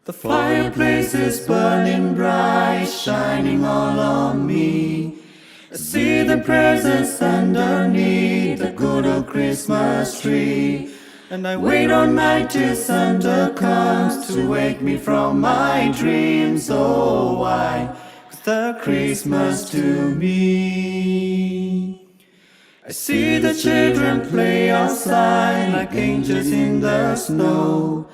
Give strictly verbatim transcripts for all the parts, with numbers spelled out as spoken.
The fireplace is burning bright, shining all on me. I see the presents underneath the good old Christmas tree. And I wait all night till Santa comes to wake me from my dreams. Oh, why the Christmas to me? I see the children play outside like angels in the snow.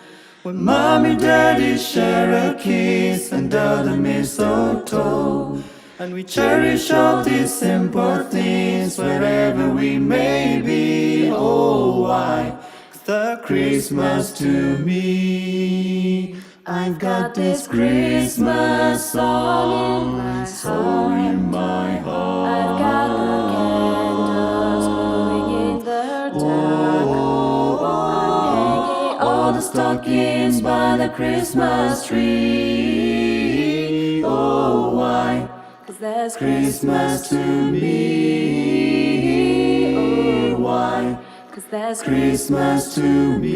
When mommy, daddy share a kiss under the mistletoe. And we cherish all these simple things wherever we may be. Oh, why the Christmas to me? I've got this Christmas song, song in my heart. I've got the candles glowing in the dark. I'm hanging all the stockings by the Christmas tree. Oh, why? 'Cause there's Christmas to me. Oh, why? 'Cause there's Christmas to me.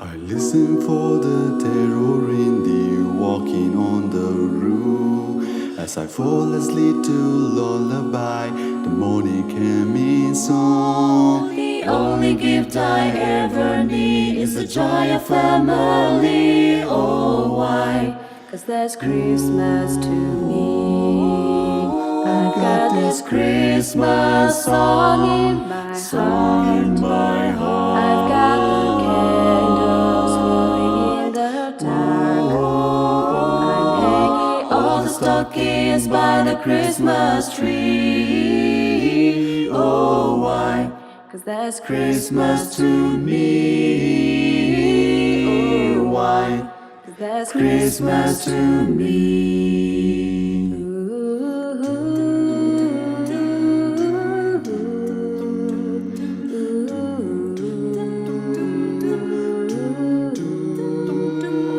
I listen for the taroting deer walking on the roof. As I fall asleep to lullaby, the morning came in song. The only gift I ever need is the joy of family. Oh, why? 'Cause there's Christmas to me. I've got this Christmas song in my, song in my heart. I've got the candles glowing in the dark. I'm hanging all the stockings by the Christmas tree. Oh, why? 'Cause there's Christmas to me. Oh, why? 'Cause there's Christmas to me.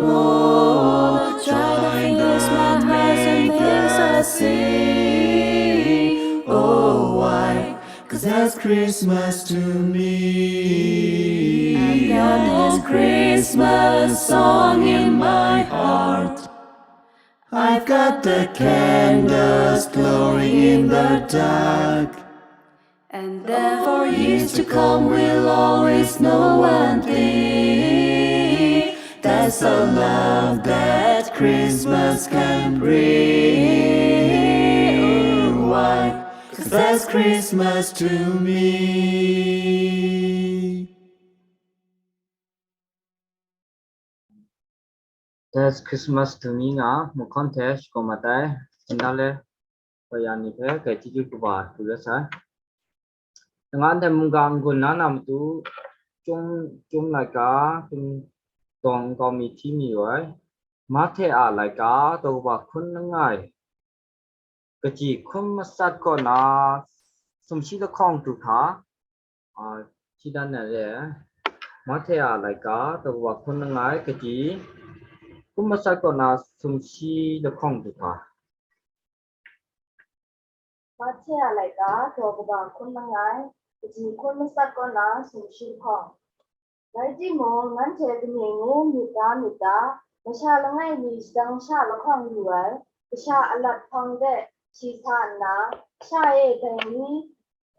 Oh, try to fix my heart and things I see. Oh, why? 'Cause that's Christmas to me. I've got this Christmas song in my heart. I've got the candles glowing in the dark. And then for years to come, we'll always know one thing. That's the love that Christmas can bring. Why? 'Cause that's Christmas to me. That's Christmas to me nga, mung hkawn hte shakawn mat ai, nna le, kaya ni hpe, kai chyeju kaba du la sai. Nga ndai mungga n-gun na na matu, chyum, chyum laika, chyum dawng nkau mi hti mi ai, Mahte a laika, daw kaba hkun langai, kaji hkun matsat kaw na sumshi lahkawng du hkra, a, shi dan na re ai. Mahte a laika, daw kaba hkun langai, kaji hkun matsat kaw na sumshi lahkawng du hkra. Mahte a laika, daw kaba hkun langai, kaji hkun matsat kaw na sumshi lahkawng. Rai timung, nanhte kaning ngu myit da myit ta? Masha langai mi shadang sha lahkawng lu ai, kasha alat hpang de shi sa nna, sha e dai ni,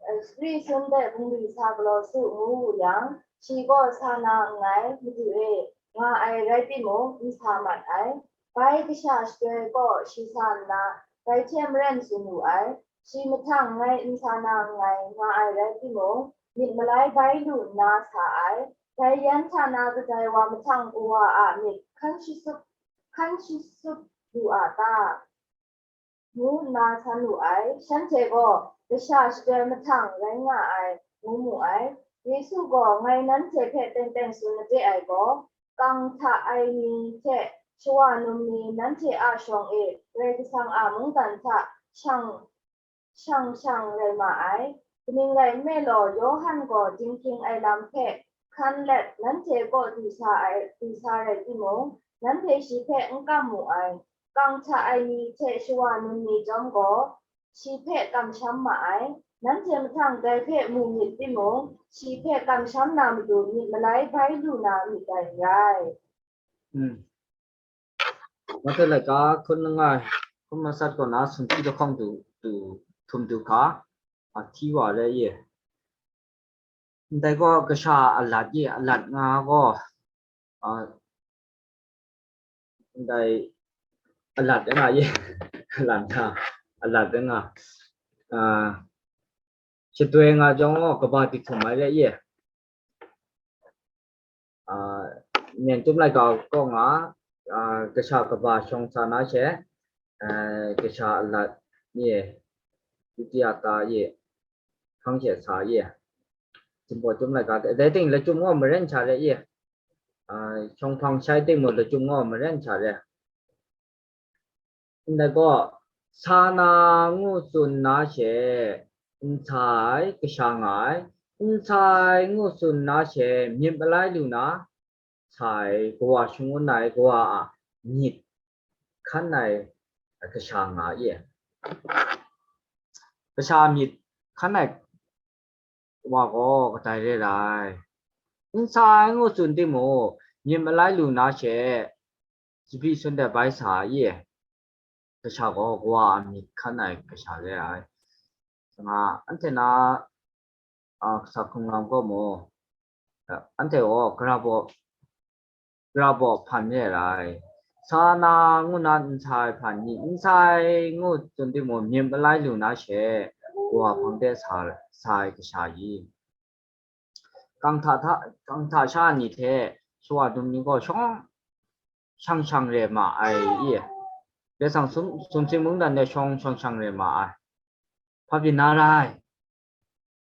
eh, suri sun de bungli sa galaw su, ngu wu yang, shi gaw sa na nngai, Madu e, nga ai rai timung, n sa mat ai. Bai kasha shatoi kaw shi sa nna, dai hte maren tsun wu ai. Shi mahtang ngai n sa na nngai, nga ai rai timung, myit malai bai lu nna sa ai. Dai yan hta na kadai wa mahtang kawa a myit hkan shasup, hkan shasup lu a ta? Ngu nna san wu ai. Shanhte gaw, kasha shatoi mahtang rai nga ai, ngu mu ai. Yesu gaw, ngai nanhte hpe teng teng tsun made ai gaw, kang hta ai ni hte shawa num ni nanhte a shawng e Karai Kasang a mungdan hta shang, shang shang rai ma ai. Kaning rai nme law, Yawhan gaw dinghpring ai lam hpe hkan let nanhte kaw du sa ai, du sa rai timung, nanhte shi hpe n kam mu ai. Kang hta ai ni hte shawa num ni chyawm gaw, shi hpe kamsham ma ai. Nanhte mahtang dai hpe mu myit timung, shi hpe kamsham na matu myit malai bai lu na myit dai n rai. Hmm. Mate laika hkun langai, hkun masat kaw na sumshi lahkawng du, du, htum du hka, a, hti wa re ye. Ndai gaw kasha alat ye, alat nga gaw, a, ndai alat nga ye, alat nga, alat nga, a, shatoi nga jawng gaw kaba dihtum ai re ye. A, Myen Chyum Laika kaw nga, a, kasha kaba shawng sa na she, a, kasha alat ye, dutiya ta ye, hkang she sa ye, Jinghpaw Chyum Laika, dai ting lachyum gaw maren sha re ye, a, shawng hpang shai ting mung lachyum gaw maren sha re. Ndai gaw, sa na ngu tsun na she, n sa ai kasha nga ai, n sa ai ngu tsun na she, myit malai lu na, sa ai, kawa shangun ai, kawa a myit hkan ai kasha nga ye. Kasha myit hkan ai wa gaw kadai re rai? N sa ai ngu tsun timung, myit malai lu na she, tsabyi sun dat bai sa ye, kasha gaw kawa a myit hkan ai kasha re ai. Nga, anhte na, a, kasa hkrung lam gaw mu, a, anhte gaw gara baw, gara baw hpan re ai. Sa na ngu na n sa ai hpan ni, n sa ai ngu tsun timung, myit malai lu na she, kawa hpang de sa, sa ai kasha i. Kang hta hta, kang hta sha ni hte shawa dum ni gaw shawng shang shang re ma ai i. Bai sang sum, sumsing mungdan de shawng shang shang re ma ai. Hpa byin na rai?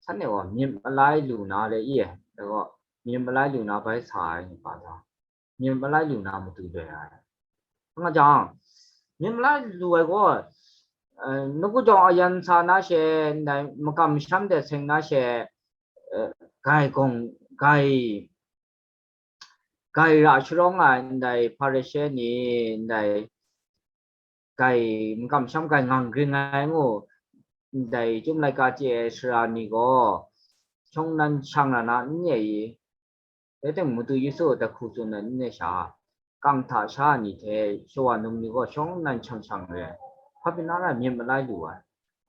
Shanhte gaw myit malai lu na re i. Dai gaw, myit malai lu na bai sa ai ni pa ta? Myit malai lu na matu loi ai. Nga jang, myit malai lu ai gaw, eh, nawku jawng ayan sa na she, ndai makam masham de seng na she, eh, gai gawng, gai, gai ra sharawng ai ndai Hparishe ni, ndai gai makam masham gai ngang gring ai ngu, ndai Chyum Laika chye ai sara ni gaw, shawng nan shang ra na n-, n-, ye i? Dai timung, Madu Yesu a dai hku tsun ai n-, n-, sha, kang hta sha ni hte shawa num ni gaw shawng nan shang shang re ai. Hpa byin na rai? Myit malai lu ai.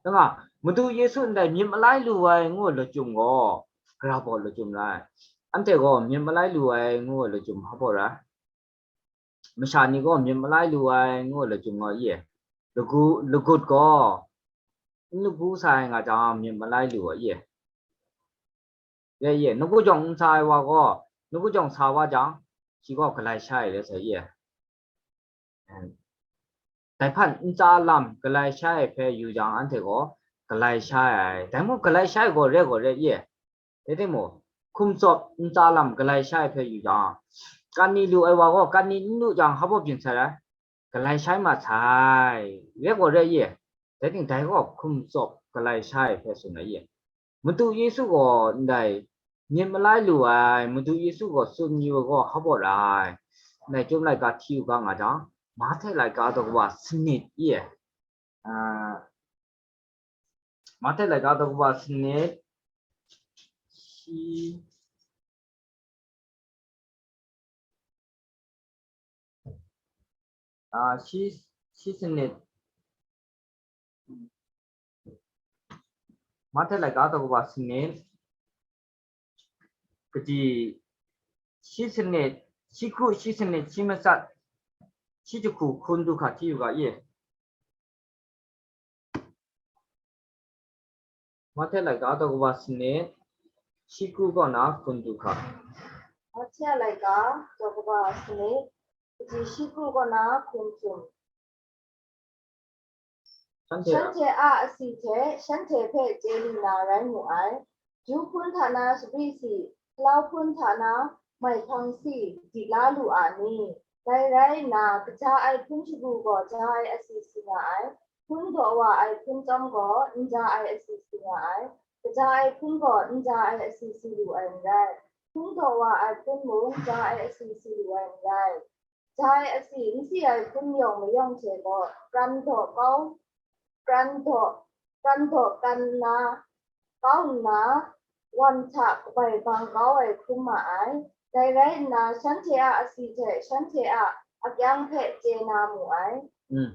Dai nga, Madu Yesu ndai myit malai lu ai ngu lachyum gaw, gara baw lachyum rai. Anhte gaw myit malai lu ai ngu lachyum hpa baw rai? Masha ni gaw myit malai lu ai ngu lachyum gaw i e. Lagu, lagut gaw n lagu sa ai nga jang, myit malai lu ai i e. Re i e, nawku jawng n sa ai wa gaw, nawku jawng sa wa jang, shi gaw galai sha ai rai sai i e. Dai hpan ntsa lam galai sha ai hpe yu jang, anhte gaw galai sha ai. Dai mung galai sha ai gaw re gaw re i e. Dai timung, hkum tsawp ntsa lam galai sha ai hpe yu jang, kan ni lu ai wa gaw, kan ni n lu jang, hpa baw byin sai rai? Galai shai ma sai, re gaw re i e. Dai ting, dai gaw hkum tsawp galai sha ai hpe tsun ai i e. Madu Yesu gaw ndai myit malai lu ai, Madu Yesu gaw tsun yu ai gaw hpa baw ra ai? Ndai Chyum Laika hti u ga nga jang, Mahte Laika daw kaba sanit i e. A, Mahte Laika daw kaba sanit, shi, a, shi, shi sanit, Mahte Laika daw kaba sanit, kaji, shi sanit, shi kru, shi sanit, shi matsat, shi jahku hkun du hkra hti u ga i? Mahte Laika daw kaba sanit, shi kru kaw na hkun du hkra. Mahte Laika daw kaba sanit, kaji, shi kru kaw na hkun htum. Shanhte a, shanhte a asi hte shanhte hpe chye lu na rai mu ai. Ju hpun hta na shabri si, hpalau hpun hta na maihpang si, di la lu a ni? Dai rai nna, kaja ai hpun shagu gaw ja ai asi si nga ai, hpun daw wa ai hpun chyawm gaw n ja ai asi si nga ai, kaja ai hpun gaw n ja ai asi si lu ai n rai, hpun daw wa ai hpun mung ja ai asi si lu ai n rai. Ja ai asi n si ai hpun yawng mayawng hte gaw pran daw kau, pran daw, pran daw kan nna, kau nna, wan hta kabai bang kau ai hkrum ma ai. Dai rai nna, shanhte a asi hte shanhte a akyang hpe chye na mu ai. Mm.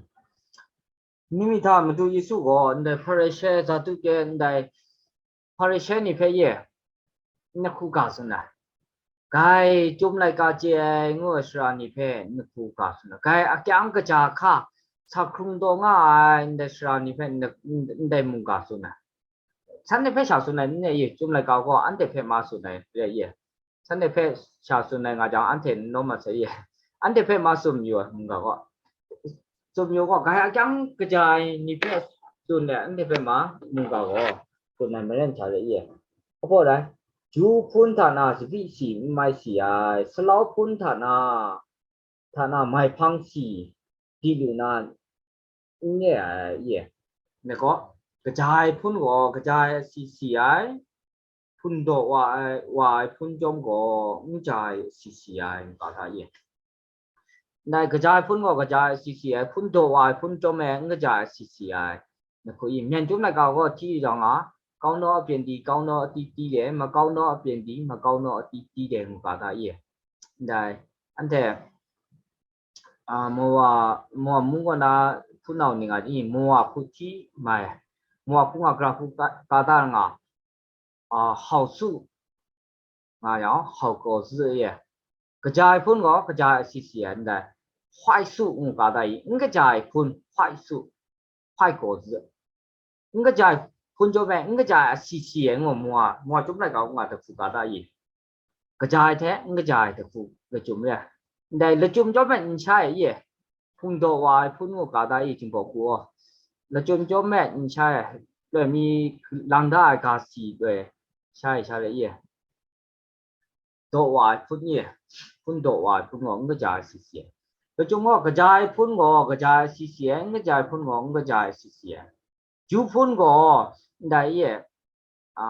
Ningmahta Madu Yesu gaw ndai Hparishe, Saduke, ndai Hparishe ni hpe ye, n hku ga tsun ai. Gai chyum laika chye ai ngu ai sara ni hpe n hku ga tsun ai. Gai akyang kaja hka sa hkrung taw nga ai ndai sara ni hpe n-, n-, ndai mungga tsun ai. Shanhte hpe sha tsun ai n re ye, chyum laika gaw anhte hpe ma tsun ai re ye. Shanhte hpe sha tsun ai nga jang, anhte n nawm mat sai ye. Anhte hpe ma tsun yu ai mungga gaw, tsun yu gaw, gai akyang kaja ai ni hpe tsun ai, anhte hpe ma mungga gaw tsun ai maren hta re ye. Apaw rai, ju hpun hta na sabi si n mai si ai, salau hpun hta na, hta na mai hpang si di lu na n re ai ye. Ngai gaw, kaja ai hpun gaw kaja ai asi si ai, hpun daw wa ai, wa ai hpun chyawm gaw n kaja ai asi si ai, nga ga hta ye. Ndai kaja ai hpun gaw kaja ai asi si ai, hpun daw wa ai hpun chyawm e n kaja ai asi si ai. Ngai hku i, myen chyum laika gaw hti jang a, ကောင်းသောအပျဉ်းသည် ကောင်းသောအသီးသီးတယ်၊ မကောင်းသောအပျဉ်းသည် မကောင်းသောအသီးသီးတယ် nga ga hta ye. Ndai, anhte, a, Mowa, Mowa mung kaw na hpunau ni nga ni, Mowa hku hti mai, Mowa hku nga, gara hku ka, ka da nga, a, hau su nga yang, hau kaw zi ye. Kaja ai hpun gaw kaja ai asi si ai, ndai, hwai su ngu ka da i, n kaja ai hpun, hwai su, hwai kaw zi. N kaja ai hpun chyawm e, n kaja ai asi si ai ngu, Mowa, Mowa chyum laika ngu nga, dahku ga da i. Kaja ai hte n kaja ai dahku lachyum re ai. Ndai lachyum chyawm e n sha ai ye. Hpung daw wa ai hpun ngu ga da i, Jinghpaw Hku gaw. Lachyum chyawm e n sha ai, loi mi lang da ai ga si loi sha ai sha re ye. Daw wa ai hpun ye, hpun daw wa ai hpun gaw n kaja ai asi si ai. Lachyum gaw kaja ai hpun gaw kaja ai asi si ai, n kaja ai hpun gaw n kaja ai asi si ai. Ju hpun gaw, ndai ye, a,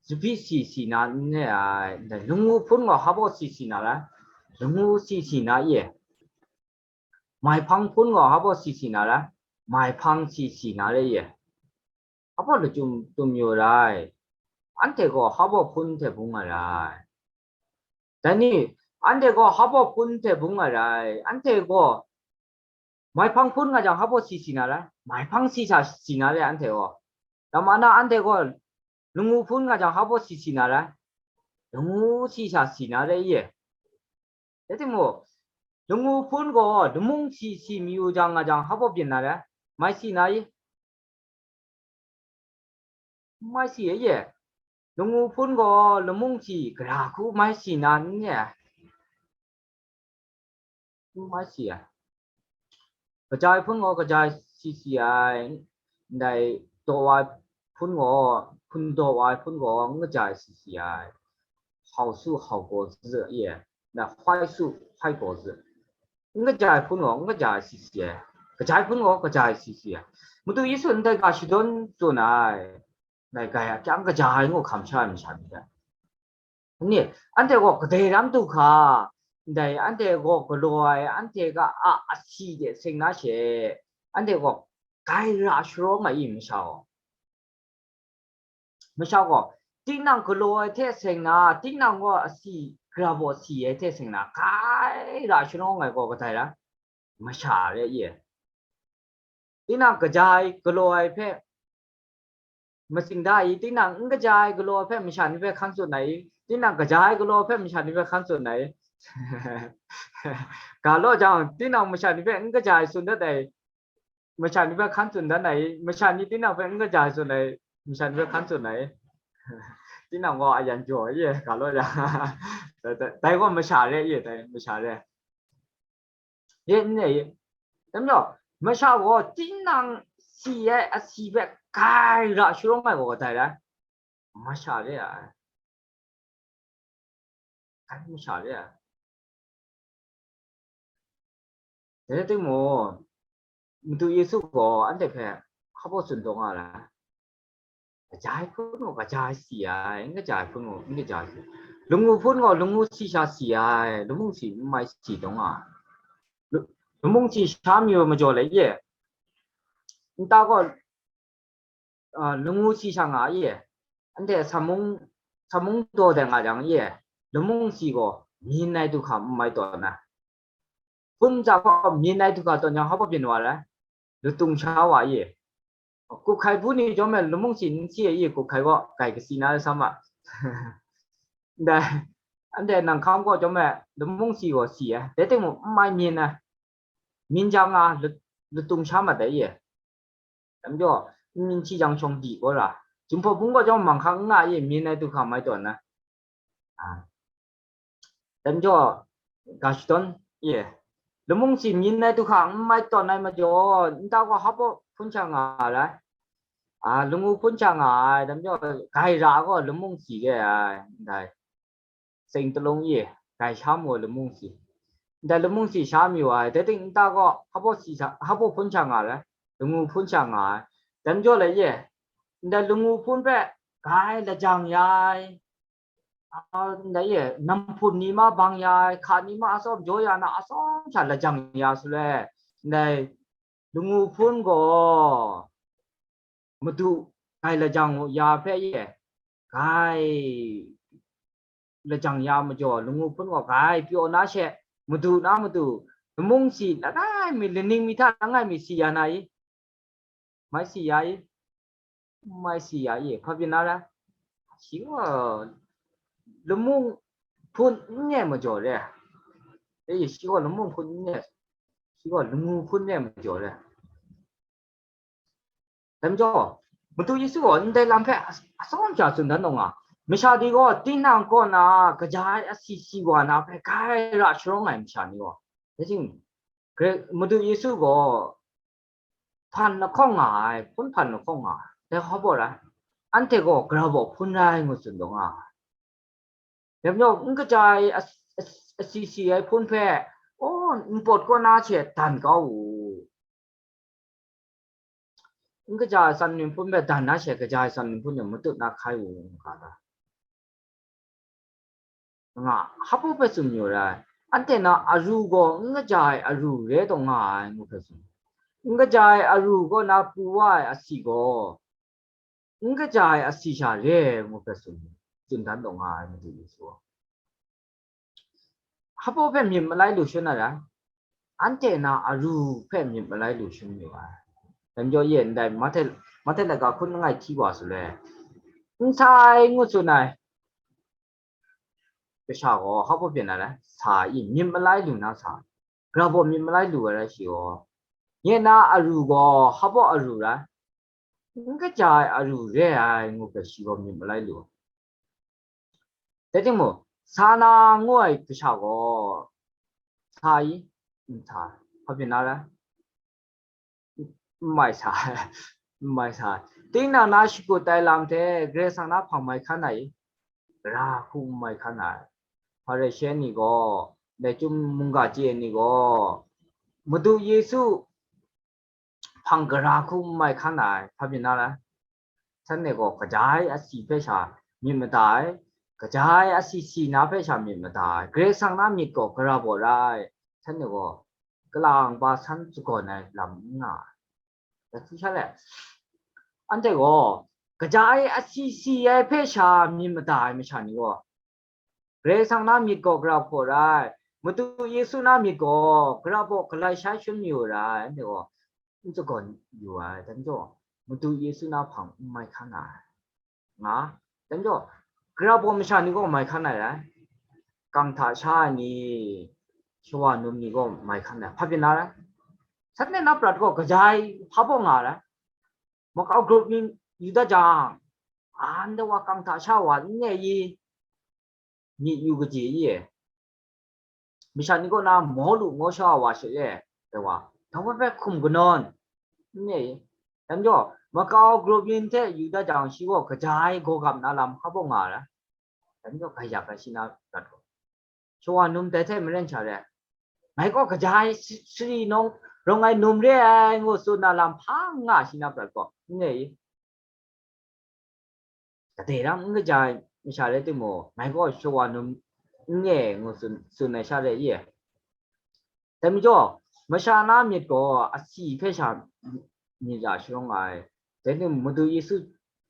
sabi si si na n re ai, ndai, langu hpun gaw hpa baw si si na rai, langu si si na ye. Mai hpang hpun gaw hpa baw si si na rai, mai hpang si si na re ye. Hpa baw lachyum tum yu rai, anhte gaw hpa baw hpun hte bung ai rai. Dai ni, anhte gaw hpa baw hpun hte bung ai rai, anhte gaw mai hpang hpun nga jang, hpa baw si si na rai, mai hpang si sha si na re, anhte gaw. Dama na anhte gaw langu hpun nga jang, hpa baw si si na rai, langu si sha si na re ye. Rai timung, langu hpun gaw lamung si si mayu jang nga jang, hpa baw byin na rai, mai si na i? Mai si ai ye. Langu hpun gaw lamung si gara hku mai si na n re ai. N mai si ai. Kaja ai hpun gaw kaja ai si si ai. Ndai daw wa ai hpun gaw, hpun daw wa ai hpun gaw n kaja ai si si ai. Hau su hau gaw zi ye. Ndai hwai su hwai gaw zi. N kaja ai hpun gaw n kaja ai si si ai. Kaja ai hpun gaw kaja ai si si ai. Madu Yesu ndai ga shadawn tsun ai. Ndai gai a kyang kaja ai ngu hkam sha ai masha ni hpe. Ni, anhte gaw kadai ram du hka, ndai anhte gaw galaw ai, anhte ga a asi de seng na she, anhte gaw gai ra sharawng ai i masha gaw. Masha gaw, tinang galaw ai hte seng na, tinang gaw asi, gara baw si ai hte seng na, gai ra sharawng ai gaw kadai rai? Masha re ye. Tinang kaja ai galaw ai hpe matsing da i, tinang n kaja ai galaw ai hpe masha ni hpe hkan tsun ai i, tinang kaja ai galaw ai hpe masha ni hpe hkan tsun ai i. Ga law jang, tinang masha ni hpe n kaja ai tsun dat ai, masha ni hpe hkan tsun dan ai i, masha ni tinang hpe n kaja ai tsun ai, masha ni hpe hkan tsun ai i. Tinang gaw a yan jaw ai i, ga law jang. Dai, dai, dai gaw masha re i, dai masha re. Ye n re i? Dai majaw, masha gaw tinang si ai asi hpe gai ra sharawng ai gaw kadai rai? Masha re ai. Gai masha re ai. Dai rai timung, Madu Yesu gaw anhte hpe hpa baw tsun taw nga ai. Kaja ai hpun gaw kaja ai si ai, n kaja ai hpun gaw n kaja ai si ai. Langu hpun gaw langu si sha si ai, lamung si n mai si taw nga ai. Lu-, lamung si sha mayu majaw let ye. Nta gaw, a, langu si sha nga ye. Anhte samung hta mung daw de nga jang ye, lamung si gaw myin ai du hka n mai tawn na. Hpun hta gaw myin ai du hka tawn jang, hpa byin wa rai? Latung sha wa ye. Kup hkai bu ni jawm e lamung si n si ai ye, kup hkai gaw, kai kasi na sam a. Ndai, anhte nang hkam gaw jawm e lamung si gaw si ai. Dai timung, n mai myin ai. Myin jang nga, lu-, latung sha mat ai ye. Dam jaw, n myin si jang shawng di gaw ra. Jinghpaw bung gaw jawm manghkang n nga ye, myin ai du hka mai tawn na. A. Dam jaw, ga shadawn ye. Lamung si myin ai du hka n mai tawn ai majaw, nta gaw hpa baw hpun sha nga ai. A, langu hpun sha nga ai, dam jaw, gai ra gaw lamung si re ai, ndai. Seng talung ye, gai sha mu ai lamung si. Ndai lamung si sha mi wa ai, dai ting nta gaw hpa baw si sha, hpa baw hpun sha nga ai, langu hpun sha nga ai. Dam jaw le ye, ndai langu hpun hpe gai lajang ya ai. A, ndai ye, namhpun ni ma bang ya ai, hka ni ma atsawm jaw ya na atsawm sha lajang ya su le, ndai langu hpun gaw, madu gai lajang ya hpe ye, gai lajang ya majaw, langu hpun gaw gai pyaw na she, madu na madu, lamung si langai mi, laning mi hta langai mi si ya na i? Mai si ya i? Mai si ya i? Hpa byin na ra? Shi gaw lamung hpun n re majaw re. E, shi gaw lamung hpun n re. Shi gaw langu hpun re majaw re. Dam jaw, Madu Yesu gaw ndai lam hpe as-, atsawm sha tsun dan taw nga, masha ni gaw tinang kaw na kaja ai asi si wa na hpe gai ra sharawng ai masha ni gaw, dai ting, Madu Yesu gaw hpan lahkawng nga ai, hpun hpan lahkawng nga ai, dai hpa baw rai, anhte gaw gara baw hpun rai ngu tsun taw nga ai. Dai majaw, n kaja ai as-, as-, asi si ai hpun hpe, aw, npawt kaw na hte dan kau u. N kaja ai san ni hpun hpe dan na she, kaja ai san ni hpun hpe matut na hkai u, nga ta. Nga, hpa baw hpe tsun mayu rai. Anhte na aru gaw n kaja ai aru re taw nga ai, ngu hpe tsun. N kaja ai aru kaw na pru wa ai asi gaw, n kaja ai asi sha re ai, ngu hpe tsun, tsun dan taw nga ai, Madu Yesu gaw. Hpa baw hpe myit malai lu shangun na ra, anhte na aru hpe myit malai lu shangun yu ai. Dai majaw ye ndai, Mahte, Mahte laika hkun langai hti wa su le, n sa ai ngu tsun ai kasha gaw hpa baw byin na rai, sa i, myit malai lu na sa, gara baw myit malai lu ai rai shi gaw, nye na aru gaw hpa baw aru rai, n kaja ai aru re ai, ngu hpe shi gaw myit malai lu. Dai timung, sa na ngu ai kasha gaw, sa i, n sa, hpa byin na rai? N mai sa, n mai sa. Tinang na shakut ai lam hte Karai Kasang na hpang mai hkan ai, gara hku n mai hkan ai. Hparishe ni gaw, dai chyum mungga chye ni gaw, Madu Yesu hpang gara hku n mai hkan ai, hpa byin na rai? Shanhte gaw kaja ai asi hpe sha myit mada ai, kaja ai asi si na hpe sha myit mada ai, Karai Kasang na myit gaw gara baw rai, shanhte gaw kalang ba san tsagawn ai lam n nga ai. Dai hku sha le, anhte gaw kaja ai asi si ai hpe sha myit mada ai masha ni gaw, Karai Kasang na myit gaw gara hpaw rai, Madu Yesu na myit gaw gara baw galai shai shangun mayu rai, anhte gaw n tsagawn yu ai, dai majaw, Madu Yesu na hpang n mai hkan ai, nga, dai majaw, gara baw masha ni gaw mai hkan ai rai, kang hta sha ai ni, shawa num ni gaw mai hkan ai, hpa byin na rai? Shanhte na prat gaw kaja ai hpa baw nga rai, makau grup ni yu dat jang, anhte wa kang hta sha wa n e i, myit yu kaji i e, masha ni kaw na maw lu maw sha wa she e, dai wa, dai wa hpe hkum kanawn n e i, dai majaw, makau grup ni hte yu dat jang, shi gaw kaja ai gaw gap na lam hpa baw nga ra, dai majaw, gaya gai shi na prat gaw, shawa num dai hte maren sha re, ngai gaw kaja ai sari nawng rawng ai num re ai, ngu tsun na lam hpa n nga shi na prat gaw, n e i, kadai ram n kaja ai masha rai timung, ngai gaw shawa num n e, ngu tsun, tsun ai sha re i? Dai majaw, masha na myit gaw asi hpe sha myit ya sharawng ai. Dai ni Madu Yesu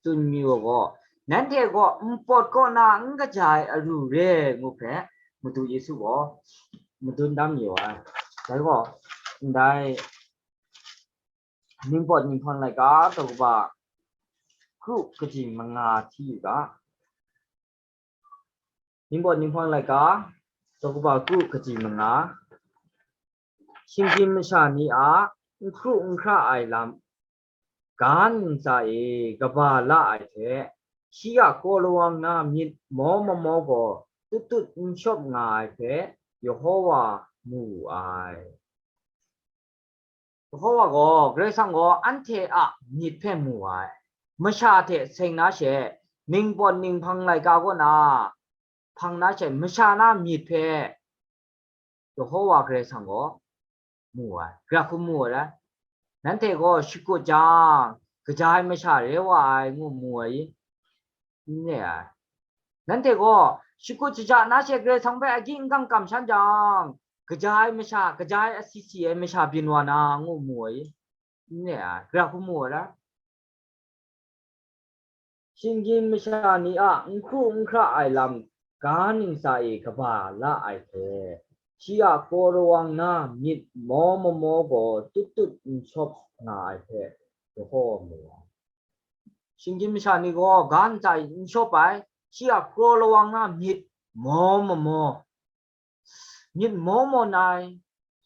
tsun mi wa gaw, nanhte gaw npawt kaw na n kaja ai aru re ai ngu hpe, Madu Yesu gaw madun dam yu ai. Dai gaw, ndai Ningpawt Ninghpang laika daw kaba kru kaji manga hti yu ga. Ningpawt Ninghpang laika daw kaba kru kaji manga. Shinggyim masha ni a n hkru n hkra ai lam, ga ntsa e kaba la ai hte, shi a kraw lawang na myit maw mamaw gaw tut tut n shawp nga ai hpe, Yehowa mu wu ai. Yehowa gaw, Karai Kasang gaw anhte a myit hpe mu ai. Masha hte seng na she, ningpawt ninghpang laika kaw na hpang na she, masha na myit hpe Yehowa Karai Kasang gaw mu ai. Gara hku mu ai rai? Nanhte gaw shakut jang, kaja ai masha re wa ai ngu mu ai i? N re ai. Nanhte gaw shakut shaja na she Karai Kasang hpe agyi anggang kamsham jang, kaja ai masha, kaja ai asi si ai masha byin wa na ngu mu ai i? N re ai. Gara hku mu ai rai? Shinggyim masha ni a n hkru n hkra ai lam ga ntsa e kaba la ai hte, shi a kraw lawang na myit maw mamaw gaw tut tut n shawp nga ai hpe, Yehowa mu ai. Shinggyim masha ni gaw ga ntsa e n shawp ai, shi a kraw lawang na myit maw mamaw, myit maw maw na ai,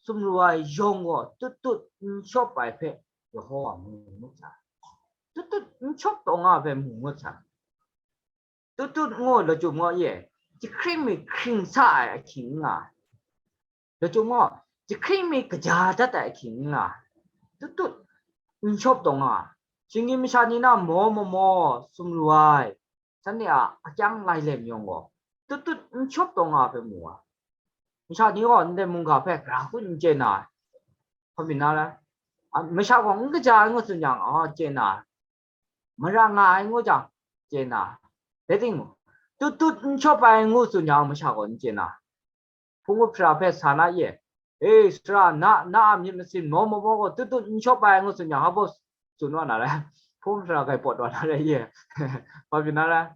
sumru ai yawng gaw tut tut n shawp ai hpe, Yehowa mu ngut sai. Tut tut n shawp taw nga ai hpe mu ngut sai. Tut tut ngu lachyum ngaw ye, jahkring mi hkring sa ai ahkying n nga ai. Lachyum ngaw, jahkring mi kaja dat ai ahkying n nga ai. Tut tut n shawp taw nga ai. Shinggyim masha ni na maw mamaw, sumru ai, shanhte a akyang lai lem yawng gaw, tut tut n shawp taw nga ai hpe mu ai. Masha ni gaw ndai mungga hpe gara hku n chye na ai. Hpa byin na rai? A, masha gaw n kaja ai ngu tsun yang, a, chye na ai. Mara nga ai ngu jang, chye na ai. Rai timung, tut tut n shawp ai ngu tsun yang, masha gaw n chye na ai. Hpung up sara hpe sa na ye, e, sara, na, na a myit masin maw mamaw gaw tut tut n shawp ai ngu tsun yang, hpa baw tsun wa na rai? Hpung up sara grai pawt wa na rai ye? Hpa byin na rai?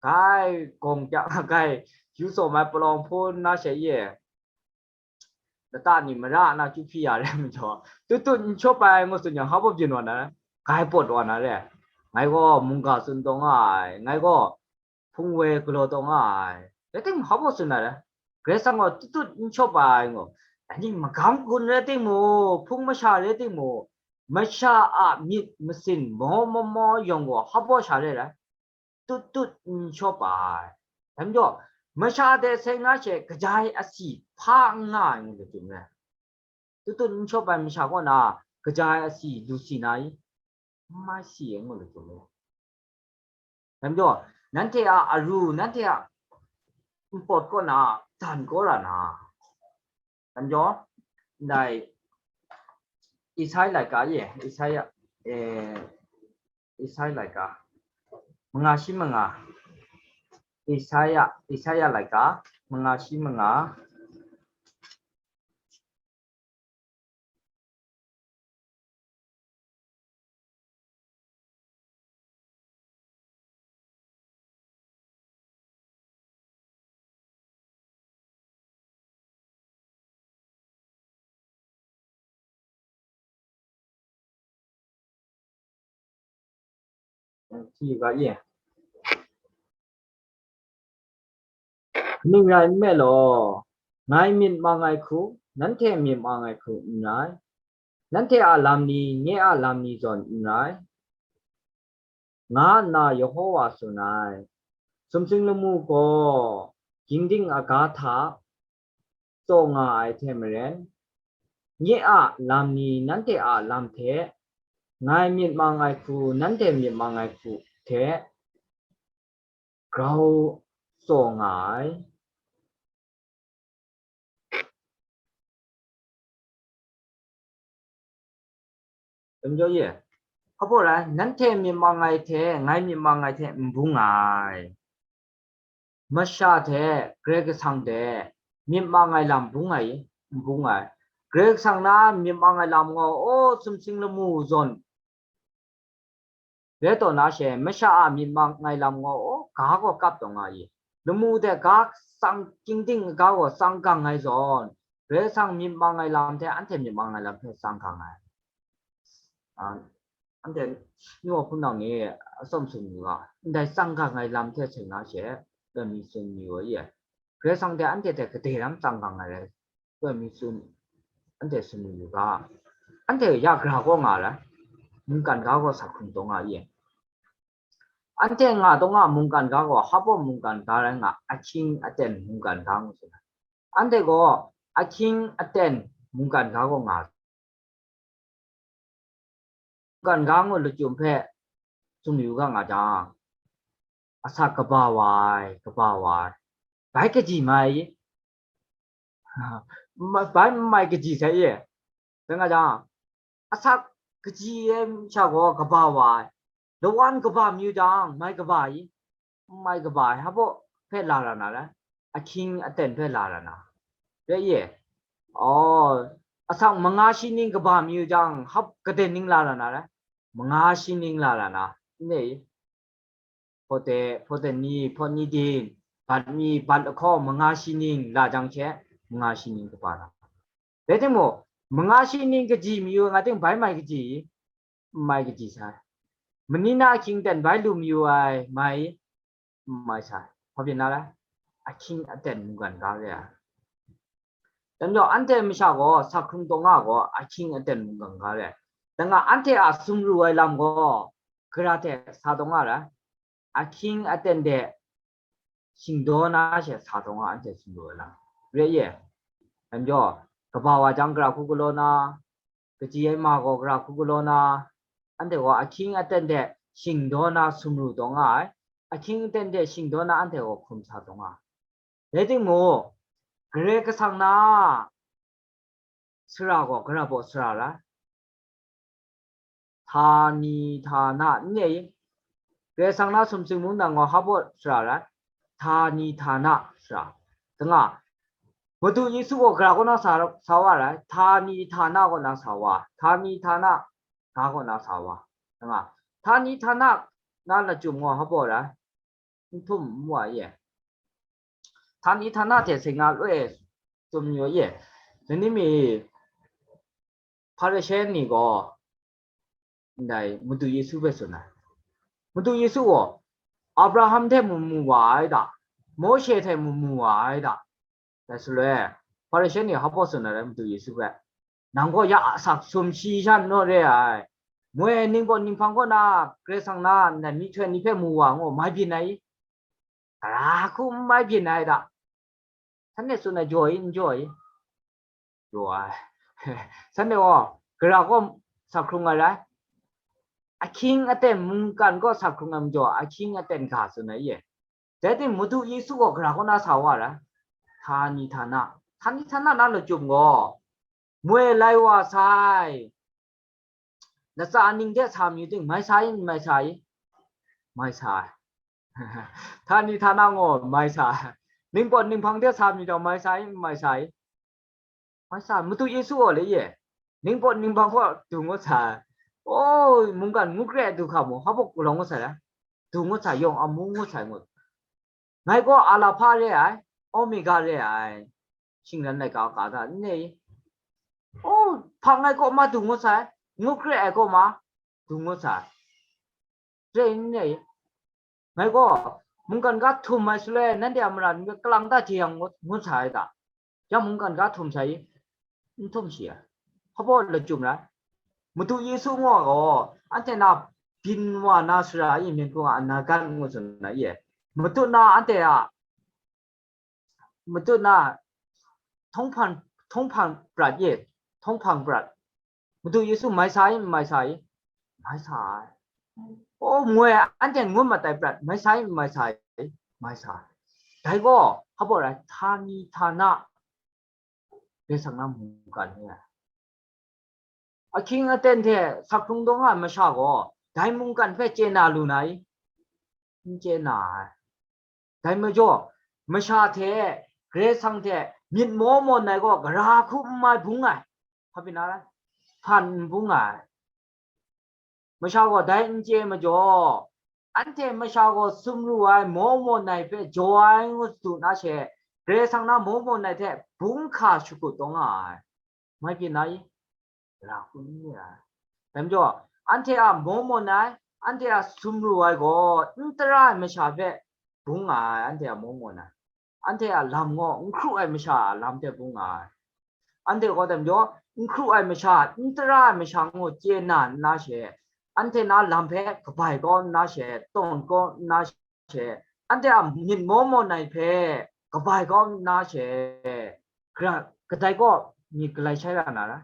Grai gawng kyak, grai yu tsaw mai palawng hpun na she ye, lata ni mara na chyu hpyi ya re ai majaw, tut tut n shawp ai ngu tsun yang, hpa baw byin wa na rai? Grai pawt wa na rai? Ngai gaw mungga tsun taw nga ai, ngai gaw hpung woi galaw taw nga ai, rai timung, hpa baw tsun na rai? Karai Kasang gaw tut tut n shawp ai ngu. Dai ni magam gun rai timung, hpung masha rai timung, masha a myit masin maw mamaw yawng gaw hpa baw sha re ai? Tut tut n shawp ai. Dai majaw, masha hte seng na she kaja ai asi hpa n nga ai ngu lachyum rai? Tut tut n shawp ai masha kaw na kaja ai asi lu si na i? N mai si ai ngu lachyum rai. Dai majaw, nanhte a aru, nanhte a npawt kaw na dan kaw ra na. Dai majaw, ndai Isai laika ye, Isai, eh, Isai laika, manga shi manga, Isai, Isai laika, manga shi manga, Hti ga ye. Ning rai nme law, ngai myit mang ai hku, nanhte myit mang ai hku n rai, nanhte a lam ni, nye a lam ni zawn n rai, nga nna Yehowa tsun ai. Sumsing lamu gaw ging ding aga hta tsaw nga ai hte maren, nye a lam ni nanhte a lam hte, ngai myit mang ai hku nanhte myit mang ai hku hte grau tsaw nga ai. Dai majaw ye, hpa baw rai, nanhte myit mang ai hte ngai myit mang ai hte n bung ai. Masha hte Karai Kasang hte myit mang ai lam bung ai, n bung ai. Karai Kasang na myit mang ai lam gaw, o, sumsing lamu zawn Rai taw na she, masha a myit mang ai lam gaw, ga gaw kap taw nga i? Lamu de ga tsang, kying ting ga gaw tsang gang ai zawn, Karai Kasang myit mang ai lam hte anhte myit mang ai lam hte tsang gang ai. A, anhte nu wa hpunau ni atsawm tsun yu ga, ndai tsang gang ai lam hte seng na she, loi mi tsun yu ai. Karai Kasang hte anhte hte kadai ram tsang gang ai rai, loi mi tsun, anhte tsun yu ga, anhte ya gara gaw nga ai, mungkan ga gaw sa hkrung taw nga ai. Anhte nga taw nga mungkan ga gaw, hpa mungkan ga rai nga, ahkying aten mungkan ga ngu tsun ai. Anhte gaw ahkying aten mungkan ga gaw nga, mungkan ga ngu lachyum hpe tsun yu ga nga jang, asak kaba wa ai, kaba wa ai, bai kaji mai i? Ma-, bai n mai kaji sai i? Dai nga jang, asak kaji ai masha gaw kaba wa ai, lawan kaba mayu jang, mai kaba i? N mai kaba ai, hpa hpe la ra na le? Ahkying aten hpe la ra na. Rai i? Aw, asak manga shi ning kaba mayu jang, hpa kaden ning la ra na le? Manga shi ning la ra na. N re i? Hpawde, hpawde ni, hpawt ni din, bat mi, bat lahkawng, manga shi ning la jang she, manga shi ning kaba na. Rai timung, manga shi ning kaji mayu nga ting bai mai kaji i? N mai kaji sai. Mani na ahkying aten bai lu mayu ai, mai i? N mai sai. Hpa byin na le? Ahkying aten mungkan ga re ai. Dan jaw, anhte masha gaw sa hkrung taw nga gaw, ahkying aten mungkan ga re ai. Dan nga, anhte a sumru ai lam gaw, gara hte sa taw nga ra ai. Ahkying aten de shingdaw na she sa taw nga, anhte sumru ai lam. Re ye? Dan jaw, kaba wa jang gara hku galaw na, kaji ai ma gaw gara hku galaw na, anhte gaw ahkying aten de shingdaw na sumru taw nga ai. Ahkying aten de shingdaw na anhte gaw hkum sa taw nga ai. Rai timung, Karai Kasang na sara gaw gara baw sara ra ai? Htani htana n re i? Karai Kasang na sumsing mungdan gaw hpa baw sara ra ai? Htani htana sara. Danga, Madu Yesu gaw gara kaw na sa, sa wa ra ai? Htani htana kaw na sa wa. Htani htana ga kaw na sa wa. Danga, htani htana na lachyum gaw hpa baw ra ai? N htum n wa ye. Htani htana hte seng na loi tsun yu ye. Dai ni mi Hparishe ni gaw ndai Madu Yesu hpe tsun ai. Madu Yesu gaw Abraham hte mu mu wa ai da, Mawshe hte mu mu wa ai da. Dai shaloi, Hparishe ni hpa baw tsun ai rai Madu Yesu hpe, "Nang gaw ya a asak sumshi sha n naw re ai. Moi ai ningpawt ninghpang kaw na Karai Kasang na ndai myihtoi ni hpe mu wa ngu, mai byin ai i? Gara hku n mai byin ai da." Shanhte tsun ai jaw i, n jaw i? Jaw ai. Shanhte gaw gara kaw sa hkrung ai rai? Ahkying aten mungkan kaw sa hkrung ai majaw, ahkying aten ga tsun ai ye. Dai ting Madu Yesu gaw gara kaw na sa wa ra? Htani htana. Htani htana na lachyum gaw, moi lai wa sai, latsa ning de sa mayu ting, mai sa i, n mai sa i? Mai sa ai. Htani htana gaw mai sa ai. Ningpawt ninghpang de sa mayu jang, mai sa i, n mai sa i? Mai sa ai. Madu Yesu gaw le ye, ningpawt ninghpang kaw du ngut sa ai. O, mungkan ngut re ai du hkra mung, hpa baw galaw ngut sa ai. Du ngut sa ai, yawng amu ngut sa ai ngut. Ngai gaw Alahpa re ai, Omega re ai, shingran laika ka hta n re i? O, hpa ngai kaw ma du ngut sa ai, ngut re ai kaw ma du ngut sa ai. Re n re i? Ngai gaw mungkan ga htum ai shaloi, nanhte a mara ni hpe kalang ta jeyang ngut, ngut sa ai ta? Ya mungkan ga htum sai i? N htum shi ai. Hpa baw lachyum rai? Madu Yesu ngu gaw, anhte na byin wa na sara i, myen hpung a anagan ngu tsun ai ye. Matut na anhte a, matut na, htawng hpang, htawng hpang prat ye, htawng hpang prat. Madu Yesu mai sa i, n mai sa i? Mai sa ai. O, moi, anhte ngut mat ai prat, mai sa i, n mai sa i? Mai sa ai. Dai gaw, hpa baw rai? Htani htana Karai Kasang na mungkan ni ai. Ahkying aten hte sa hkrung taw nga ai masha gaw, dai mungkan hpe chye na lu na i? N chye na ai. Dai majaw, masha hte, Karai Kasang hte myit maw mawn ai gaw, gara hku n mai bung ai. Hpa byin na rai? Hpan n bung ai. masha gaw dai n chye majaw, anhte masha gaw sumru ai Mormon ai hpe jaw ai ngu sadu na she, Karai Kasang na Mormon ai hte bung hka shakut taw nga ai. Mai byin na i? Ra hkrum n re ai. Dai majaw, anhte a Mormon ai, anhte a sumru ai gaw n tara ai masha hpe bung nga ai, anhte a Mormon ai. Anhte a lam gaw n hkru ai masha a lam hte bung nga ai. Anhte gaw dai majaw, n hkru ai masha, n tara ai masha ngu chye na nna she, anhte na lam hpe kabai kau nna she, tawn kau nna she, anhte a myit Mormon ai hpe kabai kau nna she, gra-, kadai kaw myit galai shai ra na ra?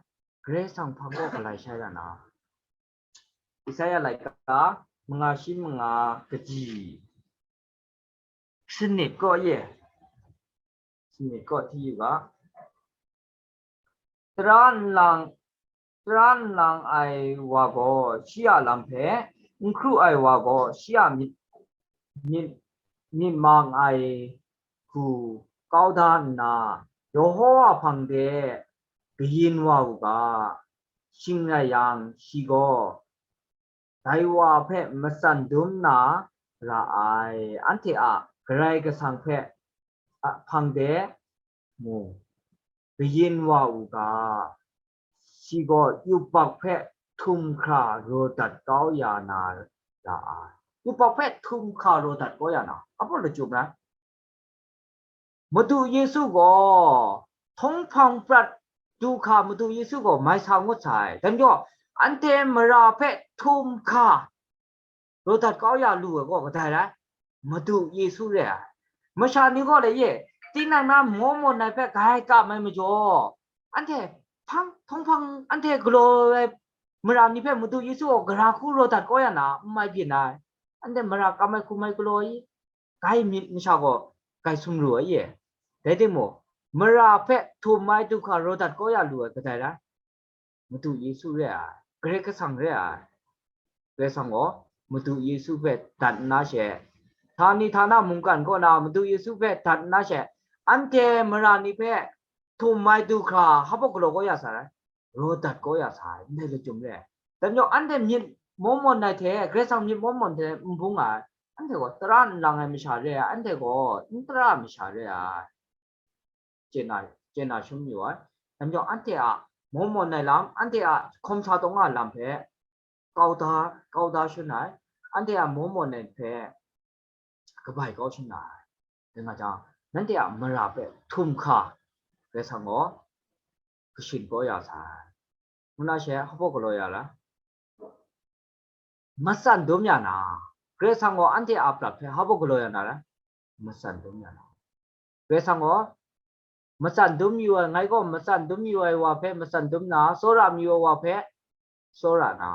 Karai Kasang hpang kaw galai shai ra na? Isaya laika manga shi manga kaji sanit kaw ye, sanit kaw hti yu ga. Tara nlang, tara nlang ai wa gaw shi a lam hpe, n hkru ai wa gaw shi a myit, myit, myit mang ai hku kau da nna, Yawhawa hpang de kayin wa u ga, shing rai yang, shi gaw dai wa hpe matsan dum na ra ai, anhte a Karai Kasang hpe a hpang de mung kayin wa u ga, shi gaw yubak hpe htum hkra raw dat kau ya na ra ai. Yubak hpe htum hkra raw dat kau ya na, a hpaw lachyum ai. Madu Yesu gaw, htawnghpang prat du hkra Madu Yesu gaw mai sa ngut sai. Dai majaw, anhte mara hpe htum hkra raw dat kau ya lu ai gaw kadai rai? Madu Yesu re ai. Masha ni gaw le ye, tinang na Mormon ai hpe grai kam ai majaw, anhte hpang, htawnghpang anhte galaw ai mara ni hpe Madu Yesu gaw gara hku raw dat kau ya na, n mai byin ai. Anhte mara kam ai hkum ai galaw i, grai myit masha gaw grai sumru ai ye. Dai timung, mara hpe htum ai du hkra raw dat kau ya lu ai kadai rai? Madu Yesu re ai, Karai Kasang re ai. Karai Kasang gaw Madu Yesu hpe dat nna she, htani htana mungkan kaw na Madu Yesu hpe dat nna she, anhte mara ni hpe htum ai du hkra hpa galaw kau ya sa ai, raw dat kau ya sa ai, ndai lachyum re ai. Dai majaw, anhte myit Mormon ai hte, Karai Kasang myit Mormon hte n bung ai, anhte gaw tara n lang ai masha re ai, anhte gaw n tara ai masha re ai. Chye na, chye na shum yu ai. Dai majaw, anhte a Mormon ai lam, anhte a hkawm sa taw nga ai lam hpe kau da, kau da shun ai, anhte a Mormon ai hpe kabai kau shun ai. Dai nga jang, nanhte a mara hpe htum hkra Karai Kasang gaw kashin kau ya sai. Ngu na she hpa galaw ya la? Matsan dum ya na, Karai Kasang gaw anhte a prat hpe hpa galaw ya na ra? Matsan dum ya na. Karai Kasang gaw, matsan dum yu ai, ngai gaw matsan dum yu ai wa hpe matsan dum na, tsawra mayu ai wa hpe tsawra na.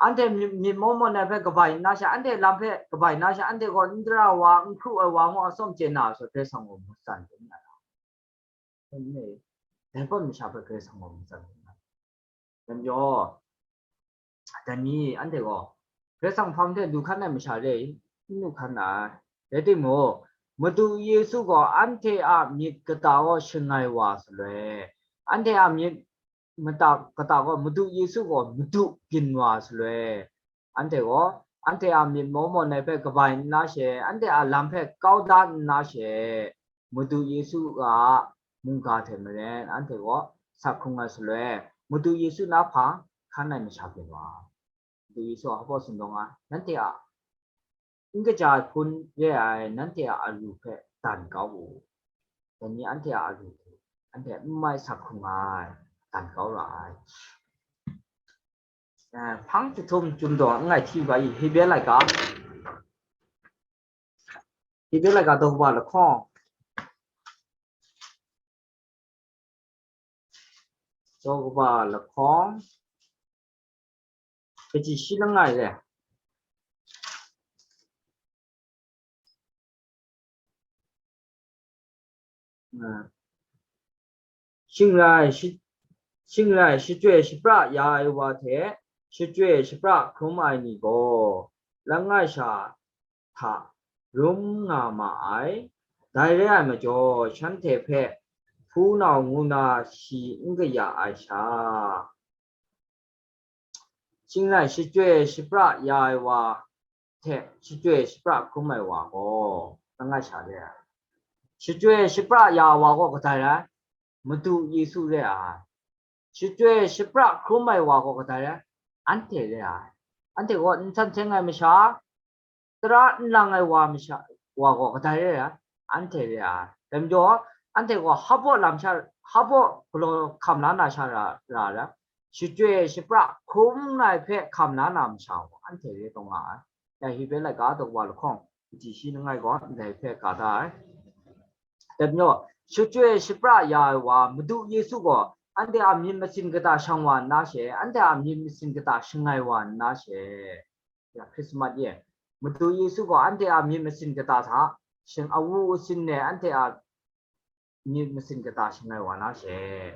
Anhte myit, myit Mormon ai hpe kabai nna sha, anhte lam hpe kabai nna sha, anhte gaw n tara wa, n hkru ai wa ngu a tsawm chye na, so Karai Kasang gaw matsan dum ya na. Dai gaw masha hpe Karai Kasang gaw matsan dum na. Dai majaw, dai ni anhte gaw Karai Kasang hpang hte lu hkan ai masha re i? N lu hkan ai. Rai timung, Madu Yesu gaw anhte a myit kata gaw shangai wa saloi, anhte a myit mata kata gaw Madu Yesu gaw madu byin wa saloi, anhte gaw anhte a myit Mormon ai hpe kabai nna she, anhte a lam hpe kau da nna she, Madu Yesu a mungga hte maren anhte gaw sak hkrung ai saloi, Madu Yesu na hpa hkan ai masha byin wa. Madu Yesu a hpa sindawng ai, nanhte a n kaja ai hpun re ai nanhte a alu hpe dan kau u. Dai ni anhte a alu hte anhte n mai sak hkrung ai, dan kau ra ai. Eh, hpang jahtum jum daw n ngai hti ga i, Hebre laika. Hebre laika daw kaba lahkawng. Daw kaba lahkawng. Kaji shi langai re. Shing rai, shi-, shing rai, shachyoi shapra ya ai wa hte, shachyoi shapra hkrum ai ni gaw, langai sha hta rum nga ma ai. Dai re ai majaw, shanhte hpe hpunau ngu na shi n kaya ai sha, Shing rai, shachyoi shapra ya ai wa hte shachyoi shapra hkrum ai wa gaw langai sha re ai. Shachyoi shapra ya ai wa gaw kadai rai? Madu Yesu re ai. Shachyoi shapra hkrum ai wa gaw kadai rai? Anhte re ai. Anhte gaw n san seng ai masha, tara n lang ai wa masha, wa gaw kadai re ai? Anhte re ai. Dai majaw, anhte gaw hpaw lam sha, hpaw galaw hkam la na sha ra, ra ai. Shachyoi shapra hkrum ai hpe hkam la na masha gaw anhte re taw nga ai. Ya, Hebre laika daw wa lahkawng, kaji shi langai gaw ndai hpe ga da ai. Dai majaw, shachyoi shapra ya ai wa, Madu Yesu gaw anhte a myit masin kata shang wa nna she, anhte a myit masin kata shangai wa nna she, ya, Hkrismat ye, Madu Yesu gaw anhte a myit masin kata hta shing, awu asin ne anhte a myit masin kata shangai wa na she,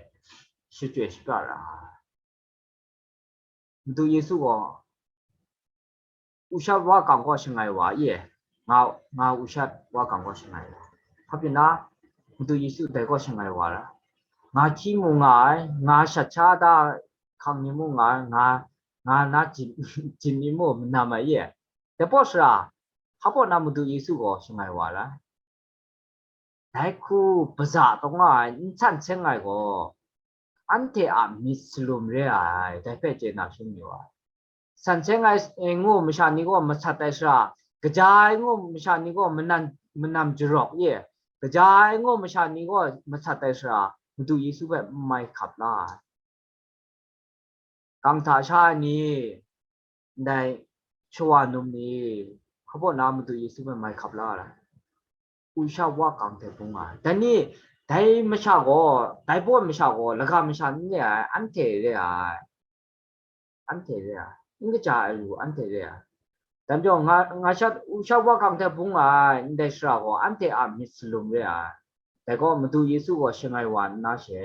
shachyoi shapra ra ai. Madu Yesu gaw ushat wa kang gaw shangai wa ye, nga, nga ushat wa kang gaw shangai wa. Hpa pyi na, Madu Yesu dai gaw shangai wa ra. Nga hkyi mu nga ai, nga shat sha da hkang ni mu nga ai, nga, nga na jin, jin ni mu manam ai ye. Dai paw sara, hpa pawt na Madu Yesu gaw shangai wa ra. Dai hku baza taw nga ai, n san seng ai gaw, anhte a myit salum re ai, dai hpe chye na shangun yu ai. San seng ai, eh, ngu masha ni gaw masat ai sara, kaja ai ngu masha ni gaw manan, manam jarawk ye, kaja ai ngu masha ni gaw masat ai sara, Madu Yesu hpe n mai hkap la ai. Kang hta sha ai ni, ndai shawa num ni, hpa pawt na Madu Yesu hpe mai hkap la ai. Usha wa kang hte bung ai. Dai ni, dai masha gaw, dai baw masha gaw, laga masha n re ai, anhte re ai. Anhte re ai. N kaja ai lu, anhte re ai. Dai majaw, nga, nga sha, usha wa kang hte bung ai, ndai sara gaw, anhte a myit salum re ai. Dai gaw, Madu Yesu gaw shangai wa nna she,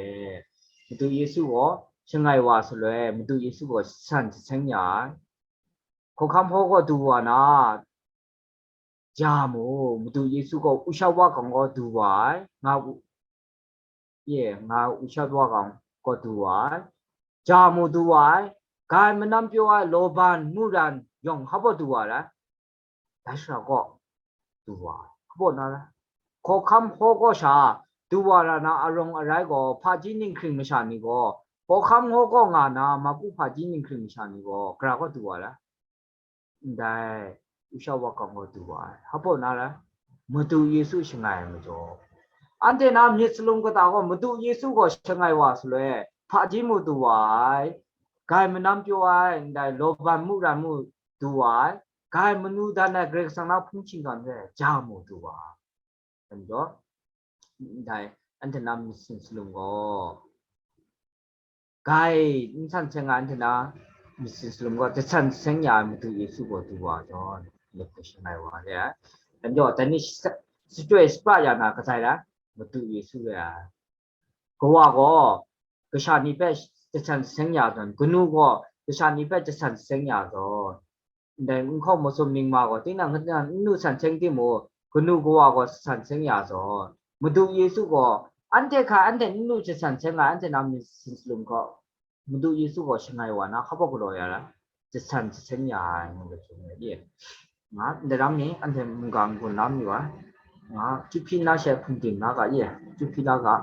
Madu Yesu gaw shangai wa saloi, Madu Yesu gaw jasan jaseng ya ai. Hkawhkam hkaw gaw du wa na, ja mu, Madu Yesu gaw usha wa kang gaw du wa ai, nga u, ye, nga usha wa kang gaw du wa ai, ja mu du wa ai, gai manam pyaw ai, Laban, Muran, yawng hpa baw du wa ai. Dai sara gaw du wa ai. Hpa baw na ra? Hkawhkam hkaw gaw sha du wa ra na arawng arai gaw, hpaji ninghkring masha ni gaw, hkawhkam hkaw gaw nga na, mapu hpaji ninghkring masha ni gaw, gara gaw du wa ai. Ndai, usha wa kang gaw du wa ai. Hpa baw na ra? Madu Yesu shangai ai majaw. Anhte na myit salum kata gaw Madu Yesu gaw shangai wa saloi, hpaji mu du wa ai, gai manam pyaw ai, ndai Laban, Muran mu du wa ai, gai manu dan ai Karai Kasang na hpung shinggan hpe ja mu du wa ai. Dai majaw, ndai anhte na myit sin salum gaw, gai n san seng ai anhte na myit sin salum gaw, jasan jaseng ya ai Madu Yesu gaw du wa ai zawn, lep hpe shangai wa re ai. Dai majaw, dai ni sa-, shachyoi shapra ya na kadai rai? Madu Yesu re ai. Kawa gaw kasha ni hpe jasan jaseng ya zawn, kanu gaw kasha ni hpe jasan jaseng ya zawn, ndai n hkawm masum ningma gaw, tinang n nu san seng timung, kanu kawa gaw san seng ya zawn, Madu Yesu gaw anhte hkra anhte n nu jasan seng ai, anhte na myit sin salum gaw, Madu Yesu gaw shangai wa na hpa baw galaw ya ai, jasan jaseng ya ai, ngu ai hte mung e, nga, ndai ram ni anhte mungga n-gun la mayu ai, nga, Chyup hpyi na she hpungdim la ga, ye, Chyup hpyi la ga.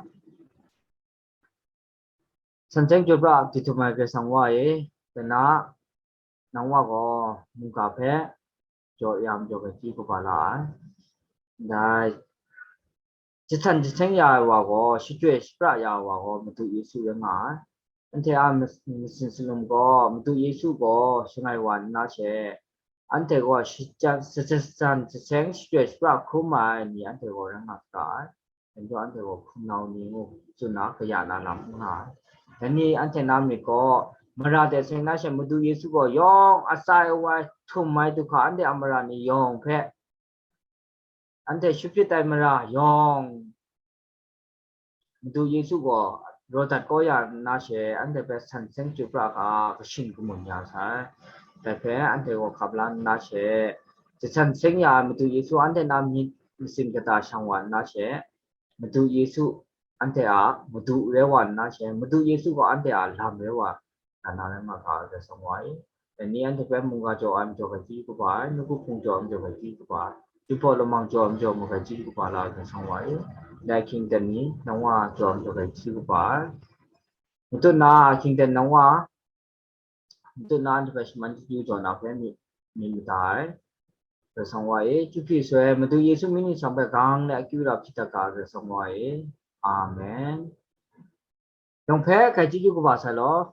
San seng chyoi pra di htum ai Karai Kasang Wa e, dai na, nang Wa gaw mungga hpe jaw ya majaw hpe chyeju kaba la ai. Ndai jasan jaseng ya ai wa gaw, shachyoi shapra ya ai wa gaw, Madu Yesu rai nga ai. Anhte a mas-, masin salum gaw, Madu Yesu gaw shangai wa nna she, anhte gaw shajan, sa-, jasan jaseng shachyoi shapra hkrum ai ni anhte gaw rai nga ga ai. Dai majaw anhte gaw hpunau ni ngu tsun na, kaya na lam n nga ai. Dai ni anhte na myit gaw, mara de seng na she, Madu Yesu gaw yawng atsai awai htum ai du hkra, anhte a mara ni yawng hpe, anhte shapyit ai mara yawng, Madu Yesu gaw raw dat kau ya nna she, anhte hpe san seng chyoi pra ga, kashin kamun ya sai. Dai hpe anhte gaw hkap la nna she, jasan seng ya ai Madu Yesu anhte na myit masin kata shang wa nna she, Madu Yesu anhte a Madu rai wa nna she, Madu Yesu gaw anhte a lam rai wa, na na rai nga ga ai Karai Kasang Wa e. Ni anhte hpe mungga jaw ai majaw hkrai chyeju kaba ai, nawku hpung jaw ai majaw hkrai chyeju kaba ai, Jinghpaw Lawmang jaw ai majaw mung hkrai chyeju kaba la ai Karai Kasang wa e. Dai hkying ten ni, nawku jaw ai majaw hkrai chyeju kaba ai. Matut na hkying ten nawku, matut na anhte hpe shaman chyeju jaw na hpe myit, myit mada ai. Karai Kasang wa e, chyeju hpyi sai, Madu Yesu myit ni shang hpe gang le akyu rap hpyi dat ga ai Karai Kasang wa e. Amen. Yawng hpe hkrai chyeju kaba sai law,